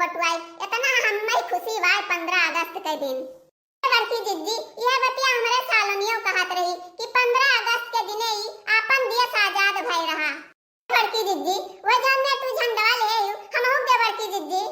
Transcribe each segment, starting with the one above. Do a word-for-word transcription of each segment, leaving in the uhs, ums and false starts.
बटुआई, इतना हम्मे खुशी बाय पन्द्रह अगस्त के दिन। बड़की जिज्जी, यह बतिया हमरे सालनियो कहत रही कि पन्द्रह अगस्त के दिने ही आपन देश आजाद भय रहा। बड़की जिज्जी, वो जौन में तू झंडवा ले आयु, हमहू दे बड़की जिज्जी।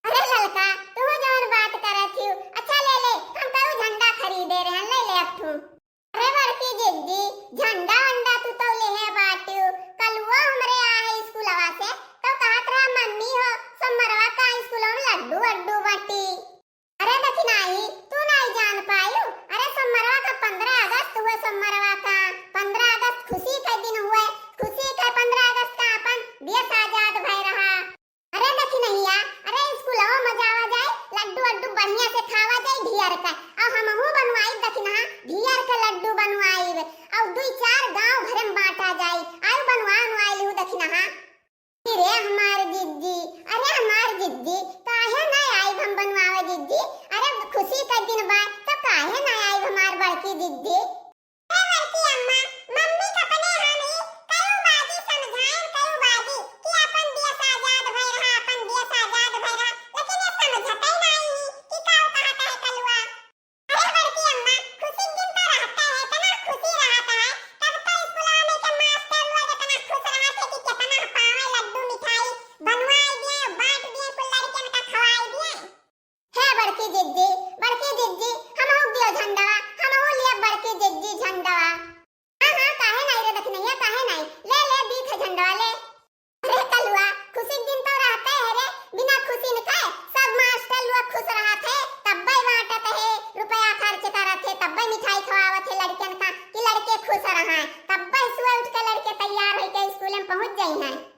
अरे ललका, तू जौन बात करत हियु, अच्छा ले ले, हम तऊ झंडा खरीदे रहन, ले ले एक ठू। अरे बड़की जिज्जी, झंडा वंडा तू तो लेहे बाटियु, कलुआ हमरे आए स्कूलवा से, तो कहत रहा, "मम्मी हो, सोमरवा का स्कूलवा में लड्डू वड्डू बटी।" अरे दखिनाही, तू नाई जान पायु? अरे सोमरवा का पन्द्रह अगस्त हुए, सोमरवा का पन्द्रह अगस्त खुशी का दिन हुए, खुशी का पन्द्रह अगस्त का अपन देश आजाद भय रहा। अरे दखिनहिया, अरे स्कूलवा में जावा जाए, लड्डू वड्डू बढ़िया से खावा जाए ढियर का, और हमहू बनवाई दखिनहा ढियर के लड्डू बनवाई, और दुई चार गांव भरे में बांटा जाए, आयु बनवा बनवाई लिहू दखिनहा। अरे हमार जिज्जी, अरे हमार जिज्जी, काहे ना आइब हम बनवावे जिज्जी? अरे खुशी का दिन बा, तो काहे ना आइब हमार बड़की जिज्जी? ए बड़की अम्मा, मम्मी का अपने हम ही कयू बाजी समझाएन, कयू बाजी कि अपन देश आजाद भय रहा, अपन देश आजाद भय रहा, लेकिन ये समझते नहीं कि का कहता है कलुआ। अरे बड़की अम्मा, खुशी के दिन तो रहता है, इतना खुशी रहता है, तब तो स्कूलवा में के मास्टर लोग इतना खुश रहत है कि कितना पावे लड्डू मिठाई बनवाई दिए, बांट दिए, कुल लड़कियन का खवाई दिए। हे बड़की जिज्जी, बड़की जिज्जी, हमहू दियो झंडवा, हमहू लिया बड़की जिज्जी झंडवा। हाँ, हाँ, काहे नहीं रे दखिनहिया, काहे नहीं? ले, ले, दीख झंडवा, ले। अरे कलुआ, खुशी के दिन तो रहते है रे, बिना खुशी न के सब मास्टर लोग खुश रहत है, तब्बे बांटत है, रुपया खर्च करत है, तब्बे मिठाई खवावत है लड़कन का कि लड़के खुश रहा, तब्बे सुबह उठ के लड़के तैयार होके स्कूल में पहुंच जाई हैं।